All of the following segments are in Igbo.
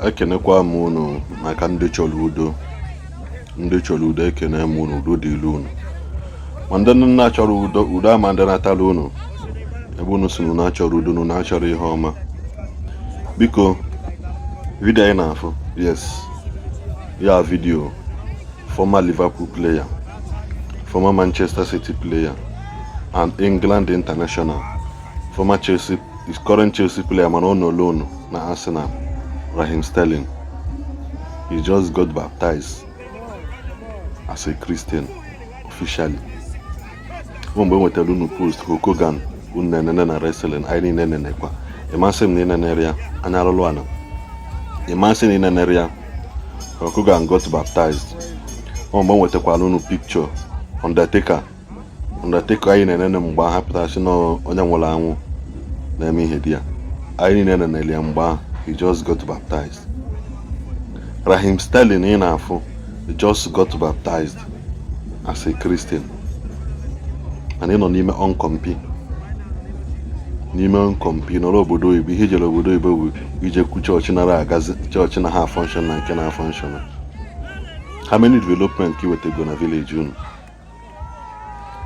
Ekenekwa m unu maka ndị chọrọ udo. Ndị chọrọ udo, ekene m unu, udo dịrị unu. Ma ndị nna chọrọ udo, udo ama ndị natara unu. Ebe unu si na unu achọrọ udo na unu achọrọ ihe ọma. Biko, video anyị na-afụ, yes, ya video former Liverpool player, former Manchester City player and England international, former Chelsea, is current Chelsea player, mana ọ nọ loan na Arsenal, Raheem Sterling. He just got baptized as a Christian officially. Ọ mgbe e nwetara unu post Hulk Hogan unu na-enene na wrestling anyị niile nenekwa. Ịmasị m na ịnenere ya anya alụlụ ana. Ịmasị na ịnenere ya, Hulk Hogan got baptized. Ọ mgbe e nwetakwara unu picture Undertaker. Undertaker anyị na-enene mgbe ahụ pụtara sị na onye nwụrụ anwụ na-eme ihe dị ya. Anyị niile nenere ya mgbe ahụ. He just got baptized. Raheem Sterling ị na-afụ just got baptized as a Christian. Mana ị nọ n'ime uncompi, n'ime uncompi nọrọ obodo oyibo. Ihe ijere obodo oyibo bụ ije kwu chọọchị nara agazi, chọọchị na ha function na nke na function. How many development ka ị wetago na village unu?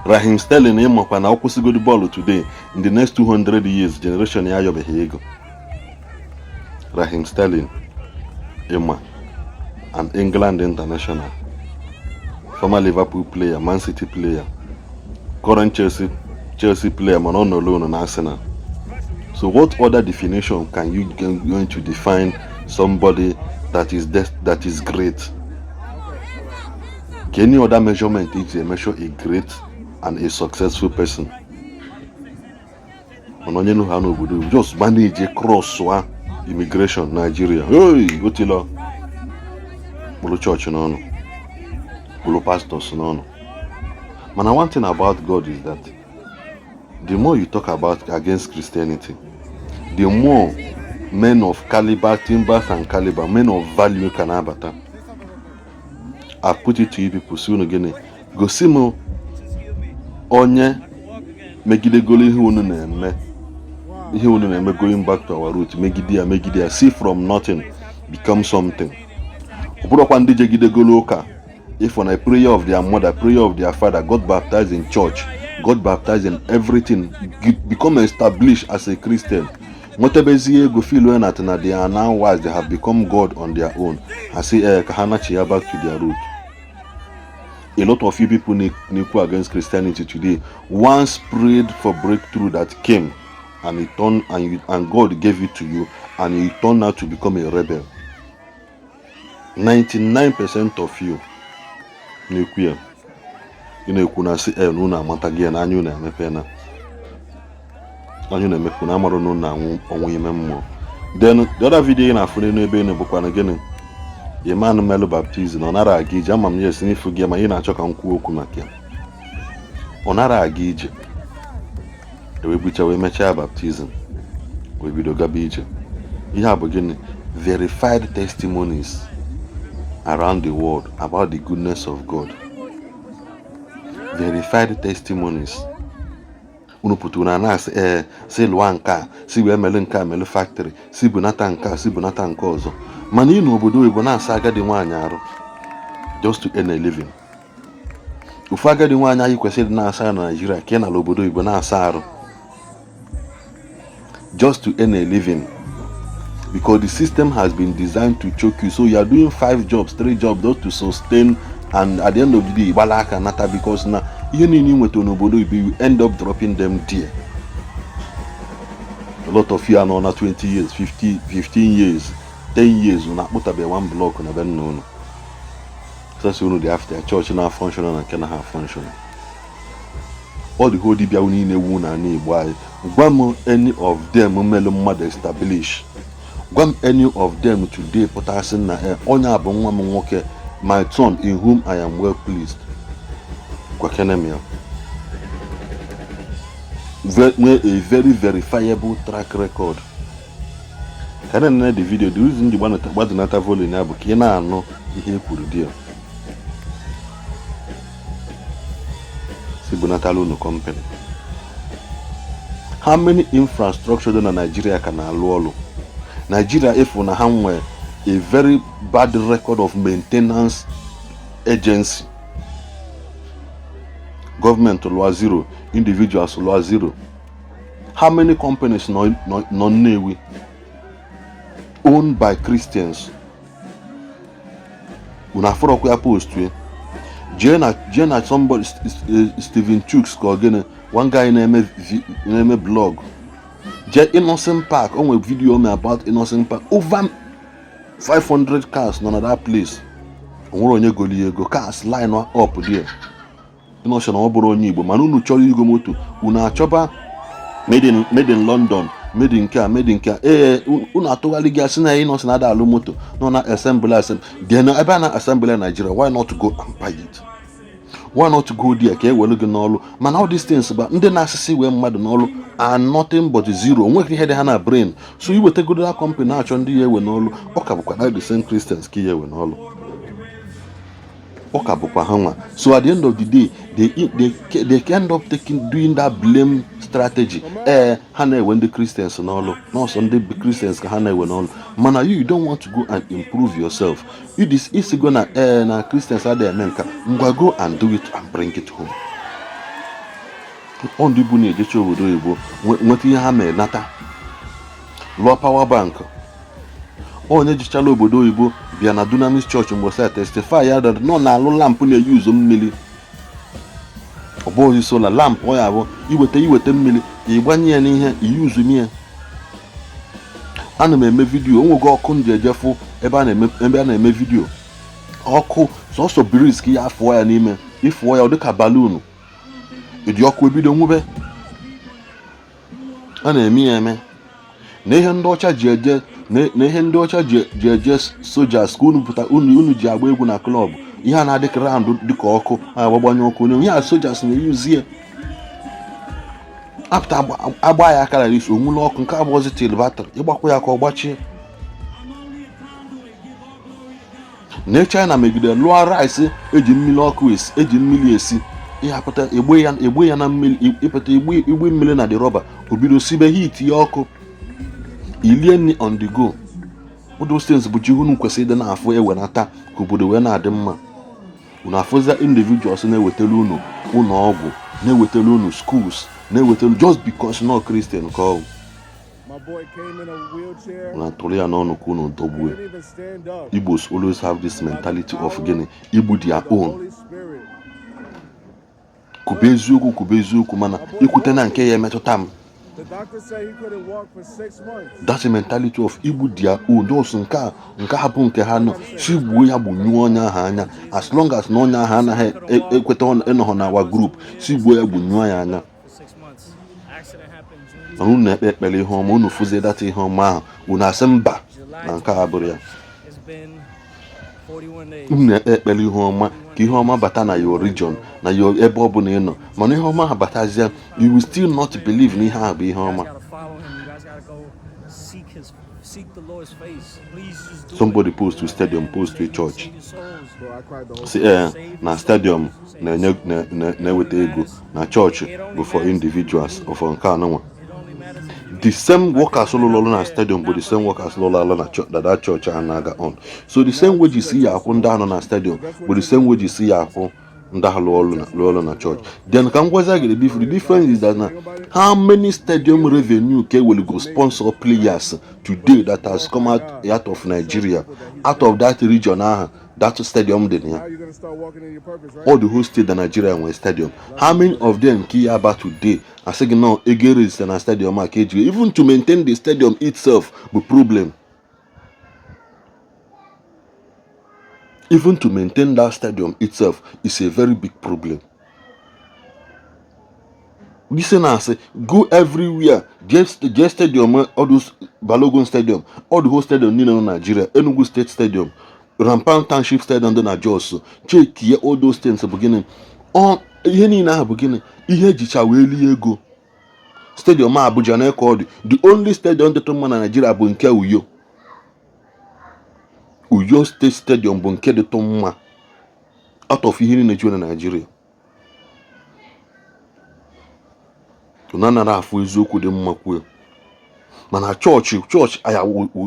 Raheem Sterling, ịmakwa na ọ kwụsịgodo bọọlụ today, in the next 200 years, generation ya ayọbeghị ego. Raheem Sterling, ịma, an England international, former Liverpool player, Man City player, current Chelsea player, mana ọ nọ loan na Arsenal. So what other definition can you going to define somebody that is great? Can any other measurement is a measure a great and a successful person? Mana onye nụ ha n'obodo just manage cross wa immigration Nigeria, hey, otilo kpụrụ chọọchị n'ọnụ, kpụrụ pastors n'ọnụ. Mana one thing about God is that the more you talk about against Christianity, the more men of caliber, timbers and caliber, men of value ka na-abata. I put it to you people, si unu gịnị? Gosi m onye megidegolo ihe unu na-eme, ihe unu na-eme, going back to our root, megide ya, megide ya, see from nothing become something. Ọ bụrụkwa ndị jegidegolo ụka, if on a prayer of their mother, prayer of their father, got baptized in church, got baptized in everything, become established as a Christian, nwetabezie ego, feel na na they are now wise, they have become God on their own, ha say eh, ka ha nachi ya back to their root. A lot of you people na-ekwu against Christianity today once prayed for breakthrough that came and it turned and you, and God gave it to you, and you turned out to become a rebel. 99% of you na-ekwu ya, ị na-ekwu na sị na unu amataghị ya na anya unu emepe, na anya unu emepe na amarụ na unu na-anwụ ọnwụ ime mmụọ. Then the other video ị na-afụ n'elu ebe ị bụkwa na gịnị? Iman melụ baptism, ọ nara aga ije. Ama m, yes, n'ifu gị ma ị na-achọ ka m kwuo okwu maka ya. Ọ nara aga ije, ewee bucha wee mechaa baptism, wee bido gaba ije. Ihe a bụ gịnị? Verified testimonies around the world about the goodness of God. Verified testimonies. Unu pụtara na na-asị ee, si lụọ nke a, si wee mere nke a, mere factory, si bunata nke a, si bunata nke ọzọ. Mana ị n'obodo oyibo na-asa agadi nwaanyị arụ just to earn a living. Ofu agadi nwaanyị anyị kwesịrị na-asa ya na Naijiria ka ị nala obodo oyibo na-asa arụ just to earn a living, because the system has been designed to choke you. So you are doing five jobs, three jobs, just to sustain, and at the end of the day, ịgbala aka nata, because na ihe niile ị nwetara n'obodo oyibo, you end up dropping them there. A lot of you are nọ na 20 years, 50, 15 years, 10 years, unu akpụtabeghị one block na be nna unu. Sọsọ unu dị after chọọchị na function na nke na ha function. Ọ dị whole dibịa niile wu na ala Igbo anyị. Gwa m any of them melụ mmadụ establish. Gwa m any of them today pụtasị na onye a bụ nwa m nwoke, my son in whom I am well pleased. Gwakene m ya nwee a very verifiable track record. Ka na nene the video. The reason ji gbadonata volume ya bụ ka ị na-anụ ihe e kwuru dị ya si bunatala unu company. How many infrastructure dị na Nigeria ka na-alụ ọlụ Nigeria? Ịfụ na ha nwee a very bad record of maintenance agency. Gọọmenti lụọ zero, individuals lụọ zero. How many companies nọ Nnewi owned by Christians? Unu afụrọkwa ya post jee na somebody, Stephen Chuks, ka ọ gịnị, one guy na-eme blog. Jee Innoson Park, o nwere video me about Innoson Park. Over 500 cars nọ na that place. O nwere onye goli ego cars line up there. Innoson, ọ bụrụ onye Igbo, mana unu chọrọ igo moto, unu achọba made in London, made in nke a, made in nke a. Ee, unu atụgharị gị asị na Innoson ada alụ moto nọ na assembly. Then ebe a na assembly Nigeria, why not go and buy it? Why not go there ka e welu gị n'ọlụ? Mana all these things ba ndị na-asịsị wee mmadụ n'ọlụ are nothing but zero. Onweghị ihe dị ha na brain. So iwetagodo that company na-achọ ndị ya ewe n'ọlụ, ọ ka bụkwa na the same Christians ka ya ewe n'ọlụ, ọ ka bụkwa ha nwa. So at the end of the day, they end up taking doing that blame strategy. Ee, ha na-ewe ndị Christians n'ọlụ, nọọsụ ndị Christians ka ha na-ewe n'ọlụ, mana you don't want to go and improve yourself. You dis isigo na ee na Christians adịghị eme nka. Ngwa, go and do it and bring it home. Ọ ndị bụ na-ejecha obodo oyibo nweta ihe ha mere, nata lụọ power bank. Onye jichala obodo oyibo bịa na Dunamis Church mgbe sa testify ya that nọ na-alụ lamp na-eyuzu mmiri, ọ bụghị solar lamp. Ọ ya bụ iweta mmiri, ịgbanye ya n'ihe iyuzu ya. Ana m eme video, onwego ọkụ m ji ejefu ebe a na-eme video. Ọkụ sọsọ breeze ka ya afụọ ya n'ime, ịfụọ ya, ọ dịka balloon ịdị ọkụ ebido nwube. A na-eme ya eme na ihe ndị ọcha ji eje na ihe ndị ọcha ji eje sojas ka unu pụta, unu ji agba egwu na club. Ihe a na-adị ka round, dịka ọkụ a agbagbanye ọkụ onye ihe a sojas na-eyuzi ya apụta agba ya akara isi onwule ọkụ. Nke abụọzi till battery ịgbakwa ya ka ọ gbachie. Na China megide lụọ rice eji mmiri ọkụ esi, eji mmiri esi. Ịhapụta egbe ya na mmiri, ịpụta igbe mmiri na the rọba, obido sibe, heat ya ọkụ, ilie nri on the go. All those things bụ ji unu kwesịrị ịdị na-afụ ewenata ka obodo wee na-adị mma. Unu afụza individuals na-ewetara unu ụlọ ọgwụ, na-ewetara unu schools, na-ewetara, just because nọ Christian ka ọ My boy came in a wheelchair. Unu atụrụ ya n'ọnụ ka unu He dọgbue. couldn't even stand up. Igbos always have this mentality of gịnị? Igbu their The own. Holy Spirit. Kwube eziokwu, kwube eziokwu, mana ikwute na nke ya emetụta m. The doctor said he couldn't walk for 6 months. That mentality of igbu their own, just nke a bụ nke ha nọ si gbuo ya, gbunyụọ onye ahụ anya. As long as na onye ahụ anaghị ekweta ịnọghọ na our group, si gbuo ya, gbunyụọ ya anya. For 6 months. Accident happened June. Mana unu na-ekpe ekpere ihe ọma, unu fụzie data ihe ọma ahụ, unu asị mba, July na nke a bụrụ ya. It's been 41 days. Unu na-ekpe ekpere ihe ọma ka ihe ọma bata na your region, na your ebe ọ bụla ị nọ, mana ihe ọma ahụ batazie, you will still not believe na ihe ahụ bụ ihe You guys ọma. gotta follow him. You guys gotta go seek the Lord's face. Please just do Somebody it. post to stadium, post to Save- church. Save your souls. Bro, I cried the whole Si ee na stadium na-enye na-eweta ego, na chọọchị bụ for individuals or for nke anụnwa. It only matters if you The same workers lụrụ ọrụ na stadium bụ the same workers lụrụ ọrụ na that church ahụ na-aga on. So the same wages ya akwụ ndị ahụ nọ na stadium bụ the same wages ya akwụ ndị ahụ lụọ ọrụ na church. Then ka m gwazie gị, the difference is that na how many stadium revenue ka will go sponsor players today that has come out of Nigeria, out of that region ahụ that stadium dị na ya? Now you're gonna start walking in your purpose, right? All the whole state na Nigeria nwere stadium. How many of them ka ihe aba today asị gị nọ ego erezista na stadium a ka eji even to maintain the stadium itself bụ problem? Even to maintain that stadium itself is a very big problem. Listen, asị go everywhere, jee stadium, all those Balogun Stadium, all the whole stadium niile nọ Nigeria, Enugu State Stadium, Rampan Township Stadium dị na Jos, chekie all those things bụ gịnị? Ọ ihe niile ahụ bụ gịnị? Ihe ejicha wee lie ego. Stadium Abuja na ka ọ dị, the only stadium dịtụ mma na Nigeria bụ nke Uyo. Uyo State Stadium bụ nke dịtụ mma out of ihe niile juo na Nigeria. Unu anara afụ eziokwu dị mma kwuo. Mana chọọchị, chọọchị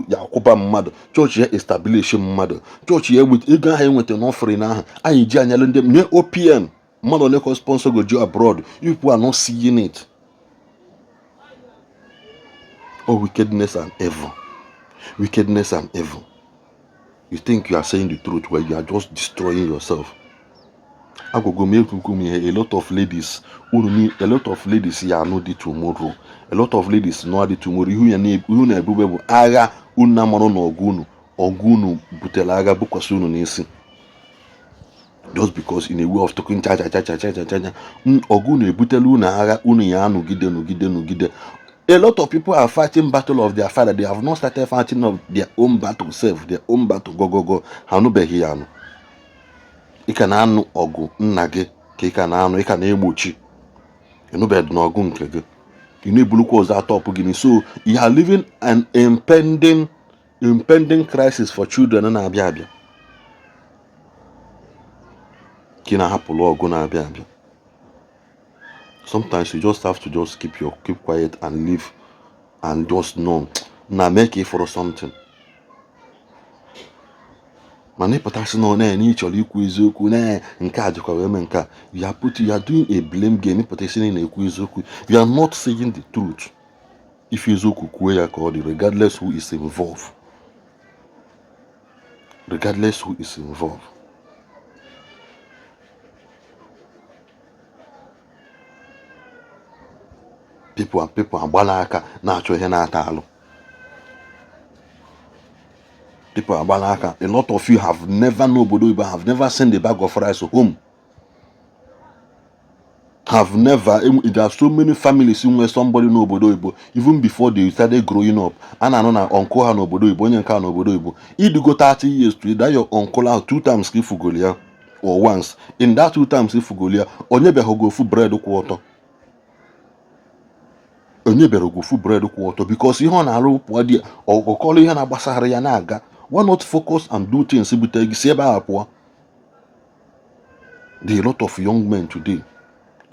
ya akwụba mmadụ, chọọchị ya establish mmadụ, chọọchị ya eweta ego ahụ enweta n'offering ahụ anyị ji anyalụ ndị nye OPM mmadụ ole ka sponsor go go abroad. You people are not seeing it. Oh, wickedness and evil, wickedness and evil. You think you are saying the truth when you are just destroying yourself. Agwago m, ekwukwu m ihe. A lot of ladies unu, a lot of ladies ya anụ dị tomorrow, a lot of ladies nọ dị tomorrow. Ihu ya ihu na-ebube bụ agha unu na-amarụ na ọgụ unu, ọgụ unu butere agha bukwasị unu n'isi, just because in a way of talking cha cha cha cha cha cha cha. Ọgụ unu ebutela unu agha unu ya anụgide nụgide nụgide. A lot of people are fighting battle of their father. They have not started fighting of their own battle self, their own battle. Go go go, ha anụbeghị ya anụ. Ị ka na-anụ ọgụ nna gị ka ị ka na-anụ, ị ka na-egbochi ịnụbeghị n'ọgụ nke gị, ị na-ebulukwa ọzọ atọpụ gị. So you are living an impending crisis for children na-abịa abịa ka ị na-ahapụrụ ọgụ na-abịa abịa. Sometimes you just have to just keep quiet and live and just know na mee ka ị fọrọ something. Mana ịpụtasị na ọ na ị chọrọ ikwu eziokwu na nke a jikwa wee mee nke a, you are doing a blame game. Ịpụtasị na ị na-ekwu eziokwu, you are not saying the truth. Ife eziokwu, kwuo ya ka ọ dị, regardless who is involved, regardless who is involved. People and people agbala aka na-achọ ihe na-ata alụ. People agbala aka. A lot of you have never know obodo oyibo, have never sent a bag of rice home, have never. There are so many families nwere somebody n'obodo oyibo. Even before they started growing up, a na-anụ na uncle ha n'obodo oyibo, onye nke a n'obodo oyibo. Idugo 30 years to that your uncle ahụ, two times ka ifugoli ya or once in that two times ifugoli ya, onye bịaghị gị ofu bread kwụ ọtọ, onye bịara gị ofu bread kwụ ọtọ, because ihe ọ na-arụ pụọ dị ọkọkọrọ ihe na-agbasara ya na-aga. Why not focus and do things bute gị si ebe ahụ pụọ? There are a lot of young men today,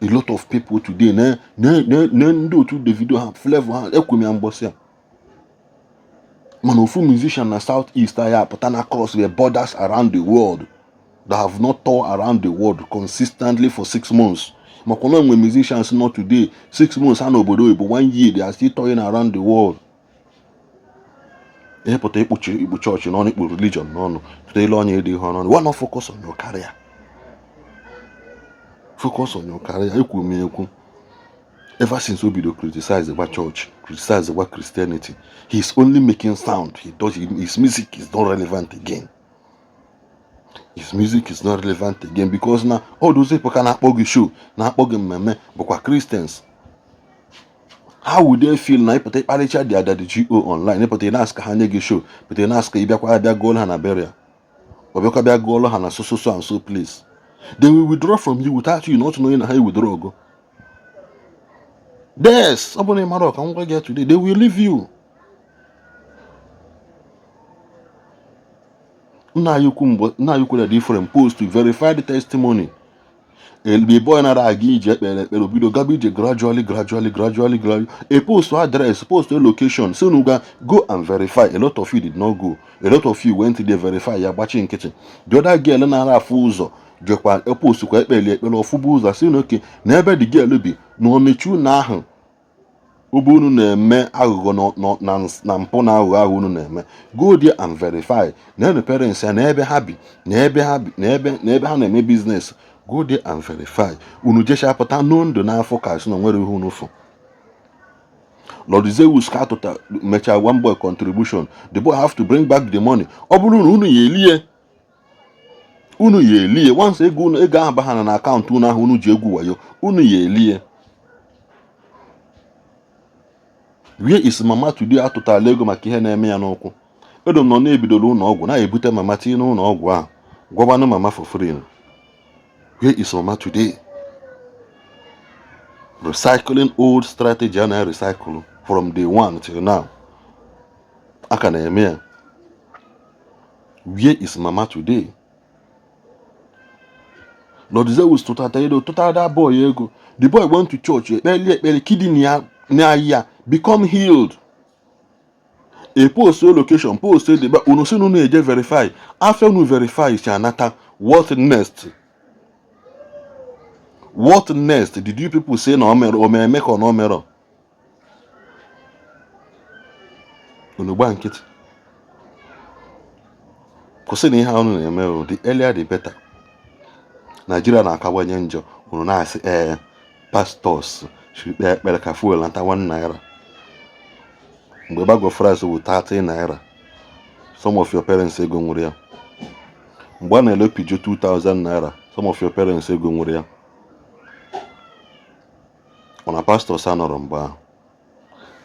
a lot of people today na na na ndị otu Davido ha, Flavour ha, ekwu m ya mgbọsị a. Mana ofu musician na South East anyị apụta na cross the borders around the world, that have not toured around the world consistently for 6 months. Makwa na enwe musicians not today, 6 months ha n'obodo oyibo, one year they are still touring around the world. Ihe pụta ikpuchi ikpu chọọchị n'ọnụ, ikpu religion n'ọnụ, tụta ile onye ịdị ihe ọnụ. Why not focus on your career? Focus on your career. Ekwu m ekwu, ever since o bido criticize gba church, criticize gba Christianity, he's only making sound. He does his music is not relevant again. His music is not relevant again because na all those people ka na-akpọ gị show, na-akpọ gị mmemme bụkwa Christians. How would they feel na ịpụta ịkparịcha their Daddy GO online, ịpụta ị na-asị ka ha nye gị show, pụta ị na-asị ka ị bịakwa bịa gụọlụ ha na burial, ọ bịakwa bịa gụọlụ ha na so so so and so place? They will withdraw from you without you not knowing na ha withdraw go. Yes, ọ bụrụ na ị mara ọka ngwa gị today, they will leave you. Nna anyị ukwu, mgbe nna anyị ukwu na different post to verify the testimony. The boy nara aga ije, ekpere ekpere, obido gaba ije gradually, gradually, gradually, gradually. A post address, post a location, so unu ga go and verify. A lot of you did not go. A lot of you went there, verify ya, gbachi nkịtị. The other girl nara afụ ụzọ jekwa post kwa, ekpere ekpere, ọfụbụ ụzọ, si na oke na ebe the girl bi na ọmechi unu ahụ ebe unu na-eme aghụghọ na mpụ na aghụghọ ahụ unu na-eme. Go there and verify na enu parents ya na ebe ha bi, na ebe ha bi, na ebe ha na-eme business. Go there and verify. Unu jecha pụta n'ndụ ndụ n'afọ ka sị na nwere ihe unu fụ. Lord Zeus ka atụta mechaa one boy contribution, the boy have to bring back the money. Ọ bụrụ na unu ya elie, unu ya elie once ego unu, ego ahụ baghara na akaụntụ unu ahụ unu ji egwu wayo, unu ya elie. Where is mama today atụtala ego maka ihe na-eme ya n'ụkwụ? Edo m nọ na-ebidoro ụlọ ọgwụ na-ebute mama tinye n'ụlọ ọgwụ ahụ, gwagwanụ mama for free. Where is mama today? Recycling old strategy a na-recycle from day one till now, a ka na-eme ya. Where is mama today? Lord Zeus tụtata ego, tụtara that boy ego. The boy went to church, ekpeli ekpere, kidney ya na ya become healed. E post location, post debe unu, si unu eje verify. After unu verify si anata, what next? What next? Did you people say na o mere, o mere eme ka ọ na o mere? Unu gba nkịtị, kwụsị na ihe a unu na-eme o. The earlier the better. Nigeria na-akawanye njọ, unu na-asị ee, pastors should kpee ekpere ka fuel nata 1 naira. Mgbe bag of rice wụ 30 naira, some of your parents ego nwere ya. Mgbe a na-ele Peugeot 2000 naira, some of your parents ego nwere ya. Ọ na pastors anọrọ mgbe ahụ?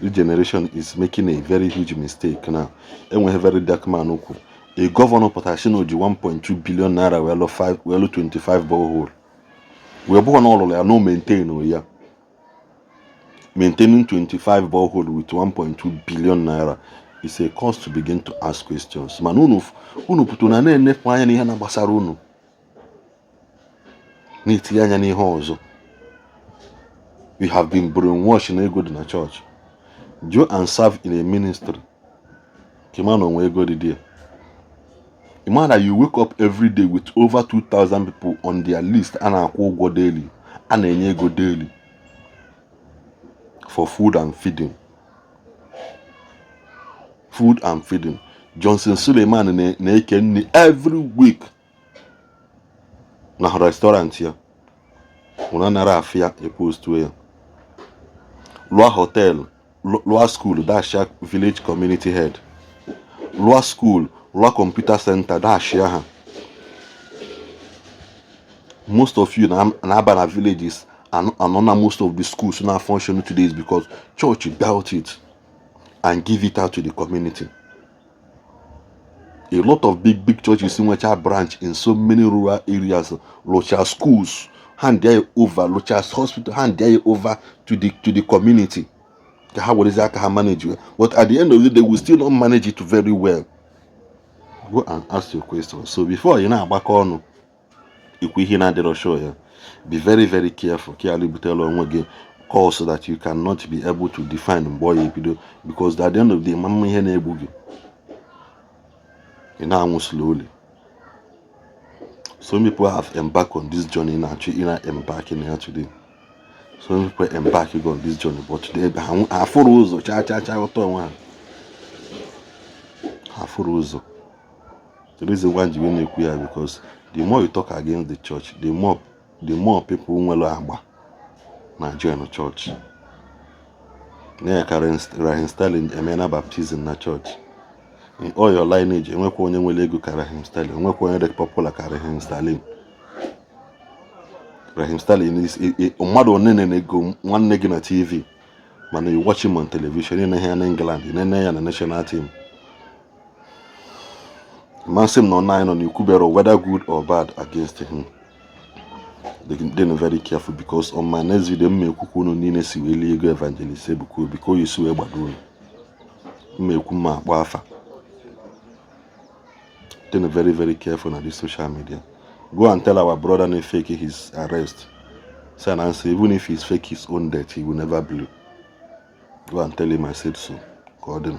This generation is making a very huge mistake now. Enweghị very dark man kwu, a governor pụtara sị na o ji 1.2 billion naira wee lụ 5, wee lụ 25 borehole, wee bụrụ na ọ lụrụ ya, no maintain ya. Maintaining 25 borehole with 1.2 billion naira is a cause to begin to ask questions. Mana unu pụtara na na-enepụ anya n'ihe na-gbasara unu, na-etinye anya n'ihe ọzọ. We have been brainwashed na ego dị na church. Go and serve in a ministry ka ịma na onwe ego dị there. Ịma that you wake up every day with over 2000 people on their list, a na-akwụ ụgwọ daily, a na-enye ego daily for food and feeding, food and feeding. Johnson Suleiman na-eke nri every week na restaurant ya. Ụna nara afịa epostuo ya. Lụọ hotel, lụọ school, dashia village community head, lụọ school, lụọ computer center, dashia ha. Most of you na-aba na villages and na most of the schools na function today is because church built it and give it out to the community. A lot of big big churches nwecha branch in so many rural areas lụcha schools, hand ya over, lụcha hospital, hand ya over to the community ka ha werezi aka ha manage ya. But at the end of the day, we still not manage it very well. Go and ask your question. So before ị na-agbakọ ọnụ ikwu ihe na-adịrọ sure ya, be very very careful ka ghara ibutela onwe gị cause that you cannot be able to define mgbe ọ ya ebido, because at the end of the day, mama, ihe na-egbu gị, ị na-anwụ slowly. Some people have embarked on this journey na achọ ị na-embark in ya today. Some people embark on this journey, but today ha afụrụ ụzọ cha cha cha, ụtọ onwe ha, ha afụrụ ụzọ. The reason why ji wee na-ekwu ya, because the more you talk against the church, the more people nwere agba na join church. Na ka Raheem Sterling emena baptism na church. In all your lineage, enwekwa onye nwere ego ka Raheem Sterling, enwekwa onye dị popular ka Raheem Sterling. Raheem Sterling is mmadụ one na-ego nwanne gị na TV, mana you watch him on television, ị na ya na England, ị na ya na national team. Masị m na ọ na anyị nọ n'ikwubere whether good or bad against him. Then very careful, because on my next video m ekwukwu unu niile si wee lie ego Evangelist Ebuka Obi ka oyi si wee gbado unu. M ekwu mma akpọ afa. Then very very careful na this social media. Go and tell our brother na fake his arrest, say and answer, even if he's fake his own death, he will never blow. Go and tell him I said so. Ka ọ dị.